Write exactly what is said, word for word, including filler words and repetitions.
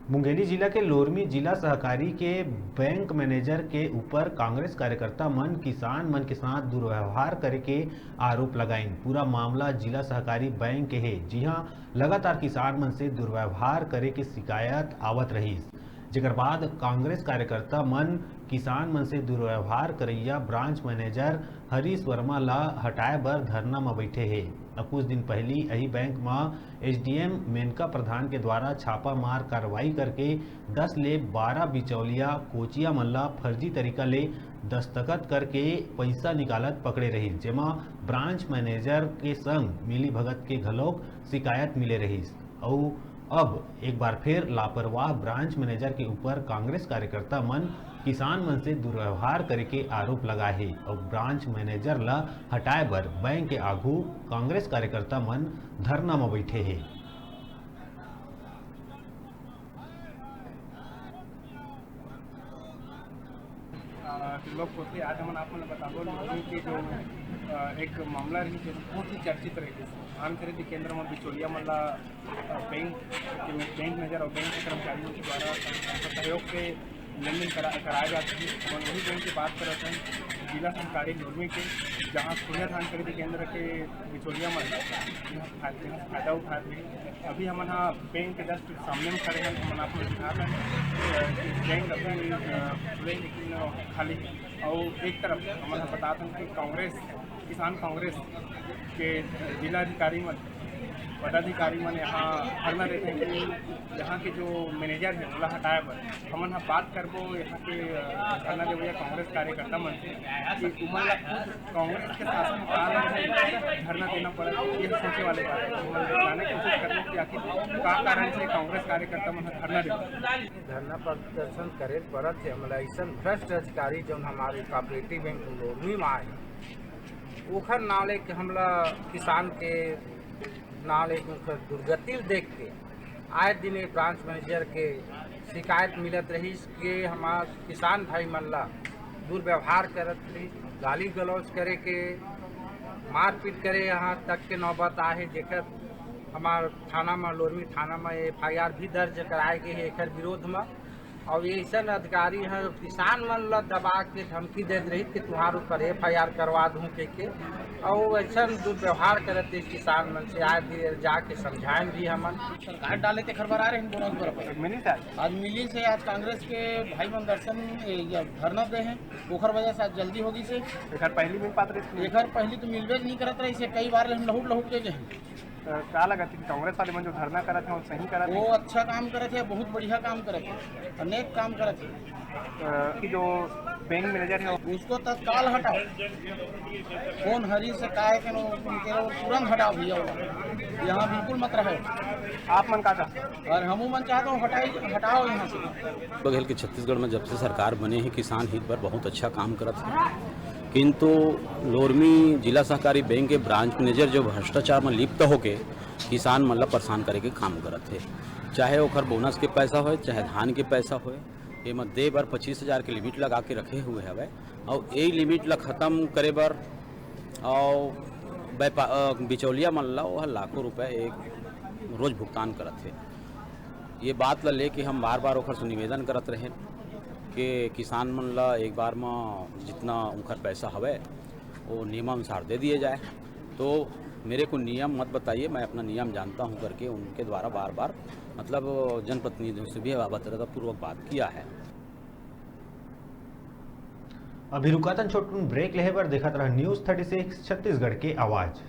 मुंगेली जिला के लोरमी जिला सहकारी के बैंक मैनेजर के ऊपर कांग्रेस कार्यकर्ता मन किसान मन के साथ दुर्व्यवहार करे के आरोप लगाइन। पूरा मामला जिला सहकारी बैंक के हे, जिहां लगातार किसान मन से दुर्व्यवहार करे के शिकायत आवत रहिस, जेकर बाद कांग्रेस कार्यकर्ता मन किसान मन से दुर्व्यवहार करैया ब्रांच मैनेजर हरीश वर्मा ला हटाए बर धरना म बैठे हे। अब कुछ दिन पहली यही बैंक म एसडीएम मेनका प्रधान के द्वारा छापा मार कार्रवाई करके दस ले बारह बिचौलिया कोचिया मन ला फर्जी तरीका ले दस्तखत करके पैसा निकालत पकड़े रहिस, जेमा ब्रांच मैनेजर के संग मिलीभगत के घलोक शिकायत मिले रहिस। अउ अब एक बार फिर लापरवाह ब्रांच मैनेजर के ऊपर कांग्रेस कार्यकर्ता मन किसान मन से दुर्व्यवहार करे के आरोप लगाए हे अउ ब्रांच मैनेजर ल हटाए बर बैंक के आघू कांग्रेस कार्यकर्ता मन धरना म बैठे हे। लोग होते आज हमन आप मन बताबो लोगों के जो अ, एक मामला रही जो बहुत ही चर्चित रही थी। धान खरीदी केंद्र में बिचौलिया मन ला अ, बैंक के बैंक मैनेजर और बैंक के कर्मचारियों के द्वारा सहयोग से लेन देन करा, कराया जाता है। हमन वही बैंक की बात करत हैं, जिला सहकारी लोरमी के, जहाँ खुनिया धान खरीदी केंद्र के बिचौलिया मन ला यहाँ फा- यहाँ फायदा उठाते हैं। अभी हमन हा बैंक के जस्ट सामने में खड़े हैं, हमन आप लोग दिखा रहे हैं कि बैंक अभी अ, खुले लेकिन खाली है। और एक तरफ हमन हा बतात हन कि कांग्रेस, किसान कांग्रेस के जिला अधिकारी मन, पदाधिकारी मन यहाँ धरना देते हैं कि यहाँ के जो मैनेजर है ओला हटाए बर। हमन हा बात करबो यहाँ के अ, धरना देवैया कांग्रेस कार्यकर्ता मन से कि उमन ला खुद कांग्रेस के शासन काल में धरना देना पड़ा, ये सोचे वाले बात है। हमन जाने की कोशिश करबो कि आखिर का कारण से कांग्रेस कार्यकर्ता मन हा धरना देवत। धरना प्रदर्शन करे पड़त हे हमला ऐसन भ्रष्ट अधिकारी जौन हमारे कोऑपरेटिव बैंक लोरमी में आए, ओखर नाम लेके हमला किसान के नाम लेके ओखर दुर्गति ल देख के आए दिन ये ब्रांच मैनेजर के शिकायत मिलत रहिस कि हमार किसान भाई मन ला दुर्व्यवहार करत रहिस, गाली गलौज करे के, मारपीट करे, यहाँ तक के नौबत आहे, जेकर हमार थाना में, लोरमी थाना में एफआईआर भी दर्ज कराए गए हे एकर विरोध में। और ये ऐसन अधिकारी हैं जो किसान मन ला दबा के धमकी देत रही कि तुम्हारे ऊपर एफआईआर करवा दूं कह के, और ऐसन दुर्व्यवहार करत रही किसान मन से। आज ये जाके समझाएं भी हमन। सरकार डाले तेखर बर आ रहे हैं बोनस बराबर। मिली सर। आज मिली से आज कांग्रेस के भाई मन दर्शन, ए, या धरना दे हैं, ओखर वजह से आज जल्दी होगी से। एखर पहली मिल पात रही? एखर पहली तो मिलबे नहीं करत रही से, कई बार ले हम लहुट लहुट के गए हैं। तो का लगत है कि कांग्रेस वाले मन जो धरना करत हैं, वो सही करत वो हैं? अच्छा काम करत है, बहुत बढ़िया काम करत है, अनेक काम करत है। अ, कि जो बैंक मैनेजर है, उसको तत्काल हटाओ। कौन हरी से काय के नो, उनके लोग तुरंत हटाओ भैया, वो यहाँ बिल्कुल मत रहो। आप मन का चाहते हैं? और हमू मन चाहते हो हटाई, हटाओ यहाँ से। बघेल के छत्तीसगढ़ में जब से सरकार बने हे, किसान हित बर बहुत अच्छा काम करत हे, किंतु लोरमी जिला सहकारी बैंक के ब्रांच मैनेजर जो भ्रष्टाचार में लिप्त होके किसान मन ला परेशान करे के काम करत हे, चाहे ओखर बोनस के पैसा होय, चाहे धान के पैसा होय, एमा दे बर पच्चीस हजार के लिमिट लगा के रखे हुए हवय, अउ ए लिमिट ला खत्म करे बर अउ व्यापा-, अ, बिचौलिया मन ला ओह लाखों रुपए एक रोज भुगतान करत हे। ये बात ला लेके हम बार बार ओखर से निवेदन करत रहेन कि किसान मन ला एक बार म जितना उनकर पैसा हवय वो नियमानुसार दे दिए जाए। तो मेरे को नियम मत बताइए, मैं अपना नियम जानता हूँ करके उनके द्वारा बार बार, मतलब, जनप्रतिनिधियों से भी बात पूर्वक बात किया है। अभी रुकातन छोटकुन ब्रेक लेहे बर। देखत रह न्यूज़ थर्टी सिक्स छत्तीसगढ़ के आवाज़।